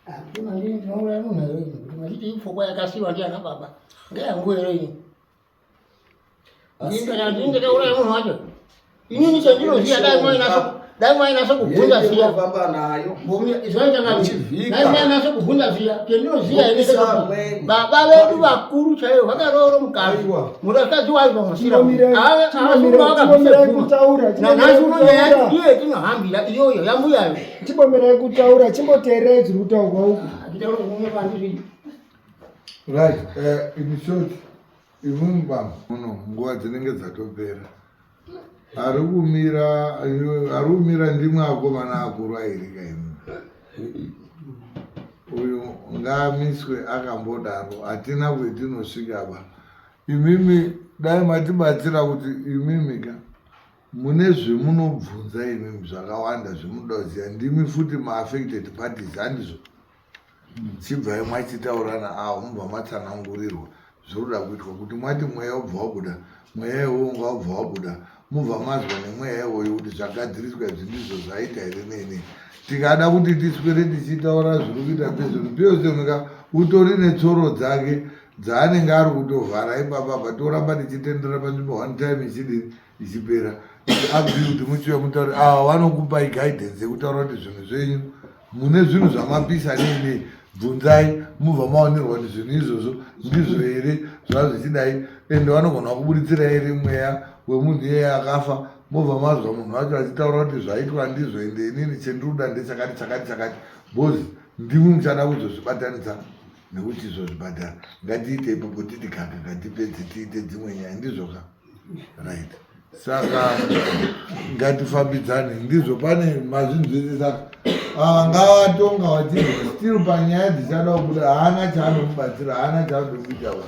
Hakuna ndini ndinouraya munhu here ini kuti machiti ipfungwa yakasiwa ndiana baba ngeyangu here ini. Ndini ndakauraya munhu wacho. Inini chandinoziva dai mwainaso dai mwainaso kubvunza zviya. Famba nayo. Zvaita dai mwainaso kubvunza zviya chandinoziva ini baba vedu vakuru chaivo vakaroora mukadzi. Murakazi waibva masira. Chimbomirai kutaura. Nanhasi uno nyaya yacho ndiyo yatinohambira iyoyo yambuyayo. Chimbomirai kutaura, chimboteererai zviri kutaurwa uku. Right, in short, imwimwi bambo muno nguva dzinenge dzatopera. Ari kumira ari kumira ndimwe akomana akuru airika imwe. Uyu ngaamiswe akambodaro, hatina kwetinosvika ba. Imimi dai matibatsira kuti imimi ka mune zvemunobvunza imimi zvakawanda zvemunoda kuziva ndimi futi maaffected parties handizvo chibvai mwachitaurana avo mubva matsanangurirwa zvirikuda kuitwa kuti mwati mweya ubva wabuda mweya iwowo ngaubva wabuda mubva mazwa nemweya iwoyo kuti zvagadziriswa izvi ndizvo zvaita here nei nei tikada kuti tiswere tichitaura zviri kuita pezvino piyosenoka utori netsoro dzake dzaanenge ari kutovhara ipapa apa toramba tichitendera panzvimbo one time ichidini ichipera abvi kuti muchiuya mutaure ava vanokupai guidance yekutaura kuti zvinhu zvenyu mune zvinhu zvamapisa nei nei bvunzai mubva maonerwa kuti zvinhu izvozvo ndizvo here zvava zvichidai ende vanogona kuburitsira here mweya wemunhu iyeye akafa mobva mazwa munhu wacho achitaura kuti zvaitwa ndizvo ende inini chendiri kuda ndechakati chakati chakati bcause ndimwi muchada kuzozvibatanidza nekuti izvozvibhadhara ngatiite ipapo titi kaka ngatipedze tiite dzimwe nyaya ndizvo ka right saka ngatifambidzane ndizvo pane mazvinzwisisa ava ngavatonga vachinzwa still panyaya dzichada kubuda haana chaanomubatsira haana chaanoda kuita va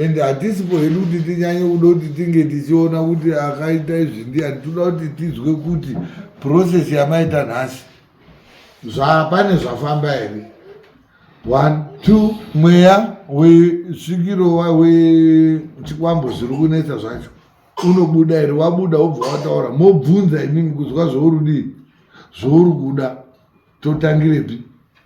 and hatisipo hedu kuti tinyanye kuda kuti tinge tichiona kuti akaita izvi ndiani toda kuti tizwe kuti process yamaita nhasi zvapane zvafamba here 1 2 mweya wesvikiro wechikwambo zviri kunetsa zvacho unobuda here wabuda wobva wataura mobvunza imimi kuzwa zvourudii zvouri kuda totangirepi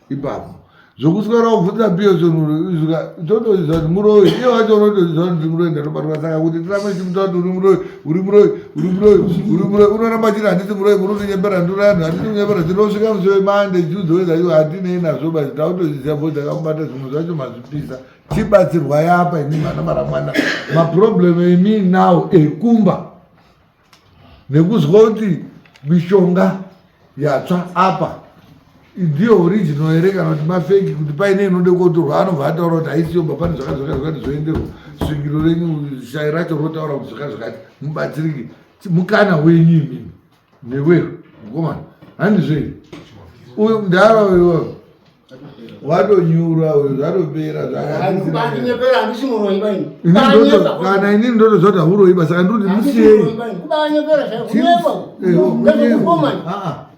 ipapo zvokuswera wobvunza piyosonusvika totoziva kuti muroyi iye wacho unotoziva kuti muroyi ndatobatwa saka kuti tirambe tichimutaura kuti uri muroyi uri muroyi uri muroyi uri muroyi unoramba achiti handisi muroyi muri kutinyepera ndura yanhu handisi kunyepera tinosvika musi wemande judzo wezaiwo hatinei nazvo basi tautozviziva bho takamubata zvimwe zvacho mazvipisa chibatsirwa yapa imi vana maramwana maproblem imi now ekumba nekuzwa kuti mishonga yatsva apa ndiyo original here kana kuti mafeki kuti paine inode kotorwa anobva ataura kuti haisiyo ba pane zvakati zvakati zvakati zvoenderwa svikiro renyu shai racho rotaura kuti zvakati zvakati mubatsiriki mukana wenyu imimi neweyo mukomana handizvei uyu mudhara uyu watonyura uyu zvatopera zvakana inini ndotoziva kuti hauroiba saka ndikuti musiyei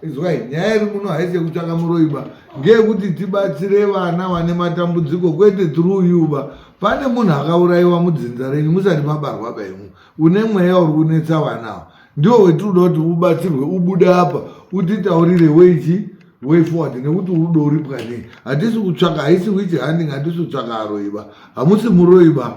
izwai nyaya iri muno haisi yekutsvaka muroiba ngeyekuti tibatsire vana vane matambudziko kwete through you ba pane munhu akaurayiwa mudzinza renyu musati mabarwa baimu une mweya uri kunetsa vana ava ndiwo wetinoda kuti ubatsirwe ubude apa utitaurire weichi way forward nekuti urudo uripwa nei hatisi kutsvaka haisi witch hunting hatisi kutsvaka aroiba hamusi muroiba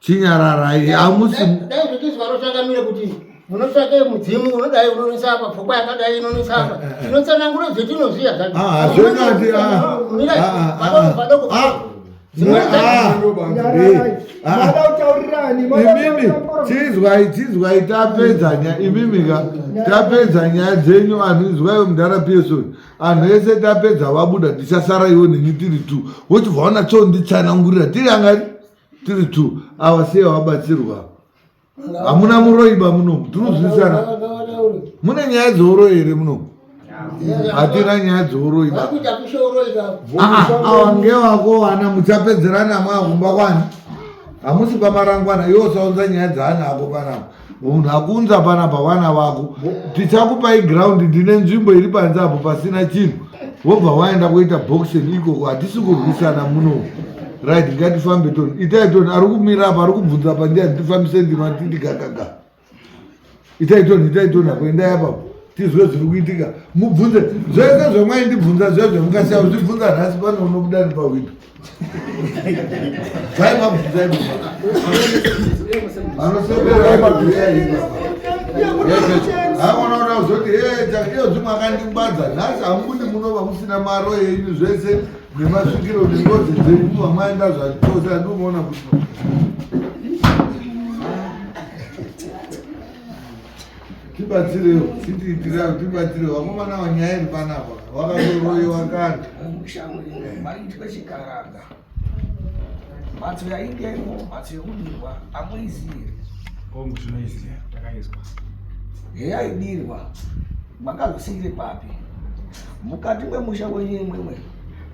chinyararai hamusi dai zvekizwa rochangamire kuti munotsvake mudzimu unodai unonetsa apa pfungwa yakadai inonetsa apa tinotsanangura zvetinoziva zvacho padoko padoko Imimi chizwai chizwai tapedza nyaya imimi ka tapedza nyaya dzenyu anhu izwai mudhara Pearson anhu ese tapedza vabuda tichasara iwo neni tiri two wochibva wanatsonditsanangurira tiri angani tiri two ava sei vabatsirwa hamuna muroyi ba munomu tinozwisana mune nyaya dzeuroyi here munomu hatina nyaya dzeuroyi ba awa ngewako wana muchapedzerana mwakumba kwani hamusi pamarangwana iwe usaunza nyaya dzaana ako panapa munhu akuunza panapa vana vako tichakupai ground ndine nzvimbo iri panze apo pasina chinhu wobva waenda kuita boxing ikoko hatisi kurwisana muno right ngatifambe toni itai toni ari kumira apa ari kubvunza apa ndiani tifambise ndima titi gagaga. Itai toni, itai toni apo, endai apapo. Tizwe zviri kuitika. Mubvunze zvese zvamaindibvunza zviya zvamukasiya kuzvibvunza nhasi pano unobuda nepahwindo. Bvai mabvunza ipapo. Vanosembera mabvunza ipapo. Haona kuda kuzoti iyo zvimwe akandingwadza nhasi hamubudi munova musina maro yenyu zvese nemasvikiro nengozi dzenyu muva maenda zvachose andinoona kuti tibatsirewo titiitirawo tibatsirewo vakomana vanyaya iri panapa vakatoroyiwa kare mumusha maitwe chikaranga mhatso yaingemo mhatso yekudirwa amuizivi here hongu tinoiziva takaizwa yeyaidirwa makazosiire papi mukati mwemusha wenyu imwimwe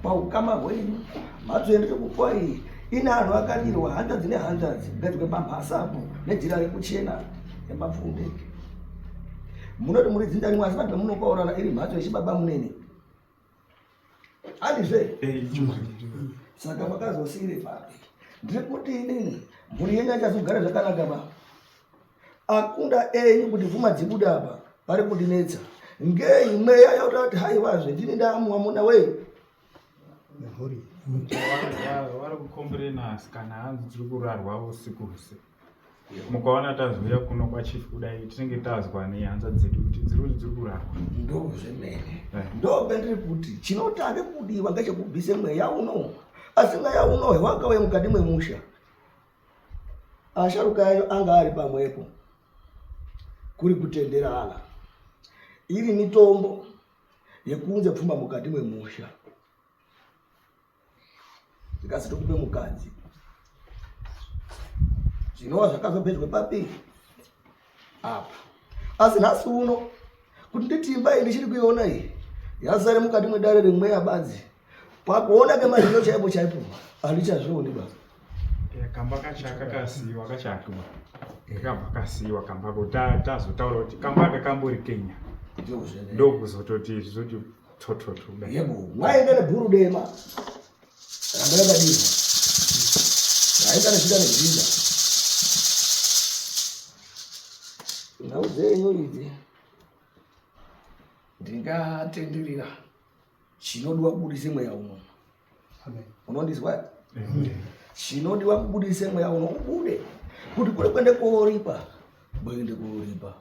paukama hwenyu mhatso yendiri kupuwa iyi ine anhu akadirwa hanzvadzi nehanzvadzi gadzikwe pamhasa apo nejira rekuchena yemapfunde munoti muri dzinza rimwe asi vanhu vamunopaurana iri mhatso yechibaba munene handizve eh, saka makazosiire papi ndiri kuti inini mhuri yenyu achazogara zvakanaka ba akunda enyu kuti pfuma dzibuda apa pari kundinetsa ngei mweya yakuti ati haiwazve ndini ndamuwamuna wei vari kukomburena asikana hanzi tiri kurarwa usiku huse mukaona tazouya kuno kwachief kudai tinenge tazwa nehanza dzedu kuti dziri kuti dziri kurarwa ndozvemene eh. ndopendiri kuti chinotange kudiwa ngechekubvise mweya uno asi mweya uno wakauya mukati mwemusha asharuka ayo anga ari pamwepo kuri kutenderana iri mitombo yekuunze pfuma mukati mwemusha zvikasi tokupe mukadzi zvinova zvakazopedzwa papi apa asi nhasi uno kuti nditi imba iyi ndichiri kuiona iyi yazare mukati mwedare remweya badzi pakuona kemazino chaipo chaipo handichazvioni ba eh, kamba kacho kakasiiwa kachakiwa kakabva kasiiwa kamba ko tazotaura kuti kamba aka kambori kenya ndokuzototi zvizoti tototo yebo mwaenda nebhuru dema ramba rakadihwa raita nezvita nezvinda nhau dzenyu idzi ndingatenderera chinodiwa kubudise mweya uno unondizwa chinodiwa kubudise mweya uno ubude kuti kuri kuende kooripa kuende kooripa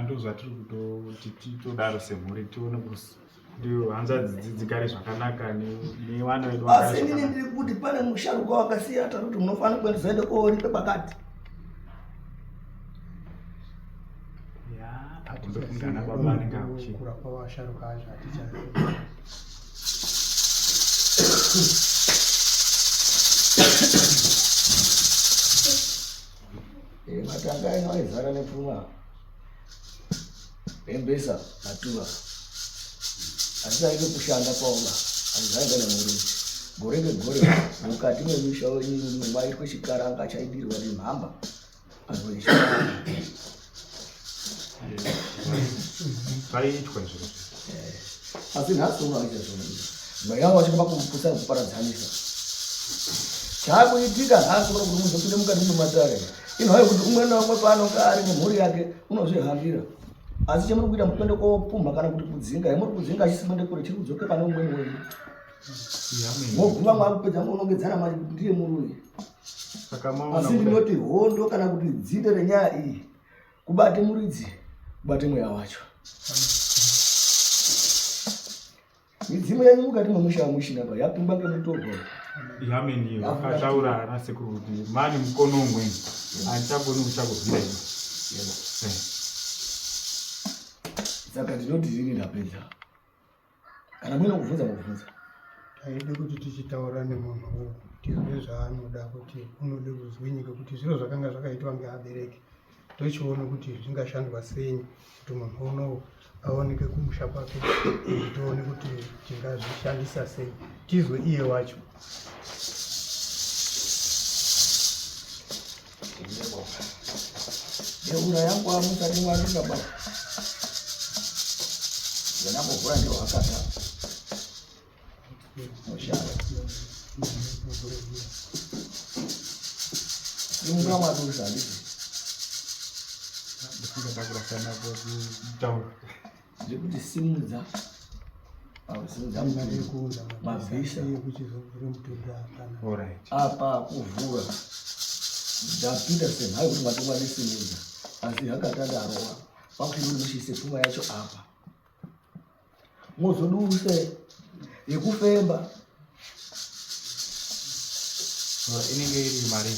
ndo zvatiri kutoti titodaro semhuri tione hanzvadzi dzigare zvakanaka nevana vedu asi inini ndiri kuti pane musharuka wakasiya tari kuti munofanira kuenda zoende kooripa pakati kura kwavasharuka acho hatichazivi eh, matanga aino aizara nepfuma pembesa matuva asi aite kushanda kwaoma azvainga nemurume gore ngegore mukati memisha wenyu mwaitwe chikaranga chaidirwa nemhamba Zvaiitwa zviro eh, asi nhasi uno aita zvona mweya wacho pakumuputsa nekuparadzanisa chakuitika nhasi uno kuti muzopinde mukati mematare inhau yekuti umwe naumwe paanonga ari nemhuri yake unozvihambira asi chamuri kuita mukuende kopumha kana kuti kudzinga yamuri kudzinga achisi kuende kure chiri kudzoke pane umweni wenyu moguma mwakupedza munongedzana manje kuti ndiye muruyi asi ndinoti hondo kana kuti dzinde renyaya iyi kubate muridzi kubate mweya wacho midzimu yenyu mukati memusha wamushina pa yapingwa ngemutorwa yameni akataura ana sekuru kuti mani mukono umweni handichagoni kuchakurwira ino eh. saka ndinoti rini ndapedza kana muine kubvunza mubvunza taide kuti tichitaura nemunhu uyu tizwe zvaanoda kuti unode kuzwinyi ngekuti zviro zvakanga zvakaitwa ngeabereki tochiona kuti zvingashandwa sei kuti munhu unowu aoneke kumusha kwake tione kuti tingazvishandisa sei tizwe iye wacho Deura yangu amusati mwasvika ba. Ndinambovhura ndiwo akata. Mushara. Simuka madusha handiti. Tingatakura kutaura. Ndikuti simudza. Simudza mabvisa. Apa kuvhura. Ndapinda senhai kuti matumwa nesimudza. Asi hakatadarowa. Pakuti muchise pfuma yacho apa. Mozoduse yekufemba. Inenge iri mari.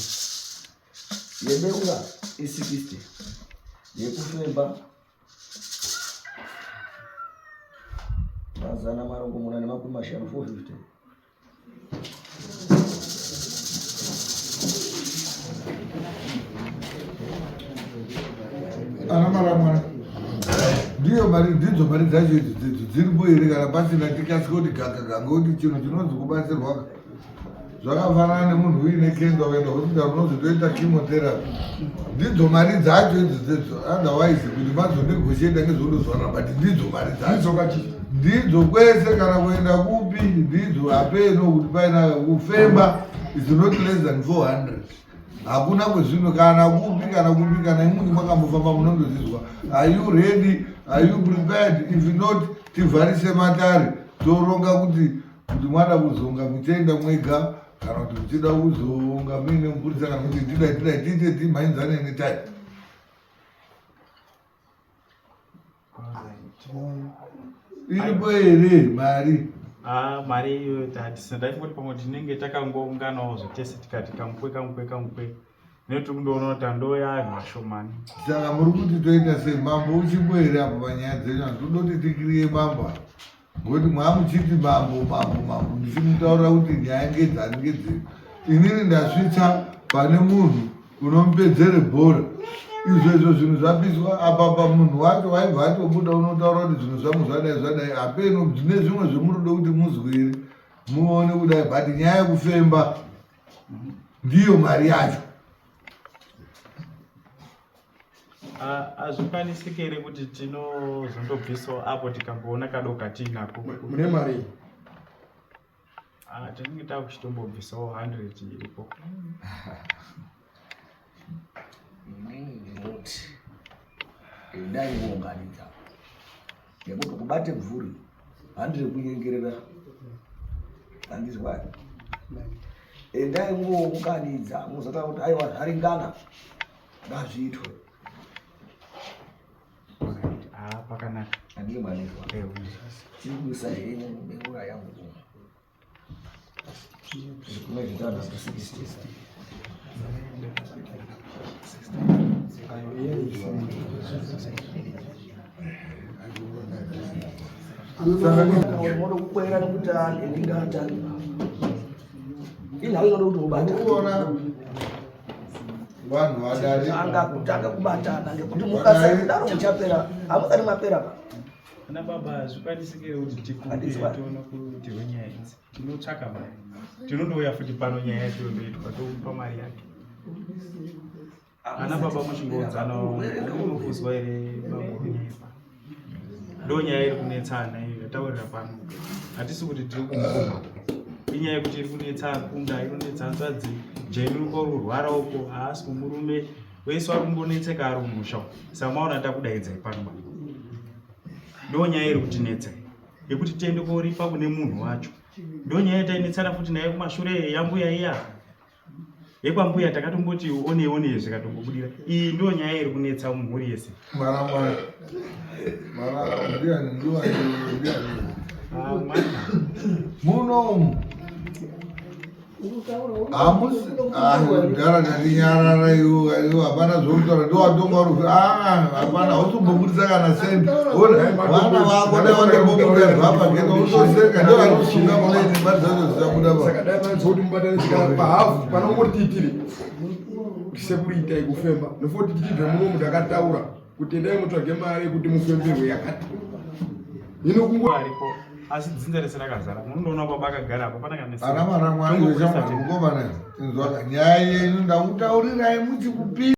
Yebeura i60. Yekufemba 650 450. Ana maramwana ndiyo mari ndidzo mari dzacho idzo dzidzo dziripo here kana pasina tikasike kuti gagaga ngekuti chinhu chinonzi kubatsirwa zvakafanana nemunhu uine kenza ukaenda hospital unozotoita chemotherapy ndidzo mari dzacho idzo dzedzo otherwise kuti mazonegotiata ngezvondozvana but ndidzo mari dzacho ndidzo kwese kana kuenda kupi ndidzo hapeno kuti paina kufemba is not less than 400 hakuna kwezvino kana kupi kana kupi kana imwini makambofamba munondozizwa are you ready are you prepared if not tivharise matare toronga kuti kuti mwana kuzonga muchienda mwega kana kuti muchida kuzonga muine mupurisa kana kuti tidai tidai tiite timhanyidzane netime. Iripo here mari? Ah, mari iyoyo tatisina taingoti pamwe tinenge takangounganawo zvetese tikati kamukwe kamukwe kamukwe nekuti kundoona kuti andoya anhu mashomani. Saka muri kuti toita sei mambo uchipo here apo panyaya dzenyu handitodoti tikiriye mambo apa ngokuti mwamuchiti mambo mambo mambo ndichimutaurira kuti nyaya ngedzani ngedzei inini ndasvitsa pane munhu unomupedzere bhora izvo izvo zvinhu zvapiswa apa pa munhu wacho waibva atobuda unotaura kuti zvinhu zvangu zvadai zvadai hapeno zvine zvimwe zvemurudo kuti muzwe here muone kudai but nyaya yekufemba ndiyo mari yacho. Hazvikwanisike here kuti tinozondobvisawo apo tikamboona kado katiinako? Mune mari? Ah, tinenge takuchitombobvisawo 100 iripo. Inini ndinoti endai muunganidza nekuti kubate bvuri handiri kunyengerera handizwani endai muunganidza muzotaura kuti aiwa zvaringana ngazviitwe. Ah, pakanaka. Handiri manizwa. Tiri kuisa henyu mubeura yangu umu. Zvikumwe zvitanhatu 60. Unoda kukwera nekuti ndingatani. Inhau inoda kuti ubatane. Vanhu vadari. Anga kutanga kubatana ngekuti mukasakudaro muchapera. Hamusati mapera pa. Ana baba hazvikwanisike here kuti tikumbire tione kuti wenyaya idzi tinotsvaka mari tinondouya futi pano nyaya yacho yondoitwa tomupa mari yake ana baba muchingodzana unokuzwa here bamunyepa ndo nyaya iri kunetsana iyo yataurira pano hatisi kuti tiri kumukuma inyaya yekuti iri kunetsa akunda inonetsa hanzvadzi jeni uko kurwara uko haasi kumurume wese wari kungonetseka ari kumusha samaona takudaidzai pano ba ndo nyaya iri kutinetsa yekuti tiende koripa kune munhu wacho ndo nyaya yatainetsana futi naye kumashure yambuya iya yekwambuya takatomboti onei onei zvikatombobudira iyi ndo nyaya iri kunetsa mumhuri yese munomu hamusi mudhara ndatinyarara iwo iwo hapana zvokutaura ndowatonga rufi hapana hautombobudisa kana sendi vana vako dai wandombobuda zvapa ngeno utoseka ndo vanosunga mulaini mari dzacho dzisabuda saka dai vaizoti mubatanise pahafu panongoti tiitire sekuru itai kufemba nofoti tichibve muno mutakataura kuti endai mutsvage mari yekuti mufemberwe yakati hino kungo aripo asi dzinza rese rakazara munoona baba akagara apa pana kana ana mara mwana mukomana inzwaka nyaya yenyu ndakutaurirai muchikupii.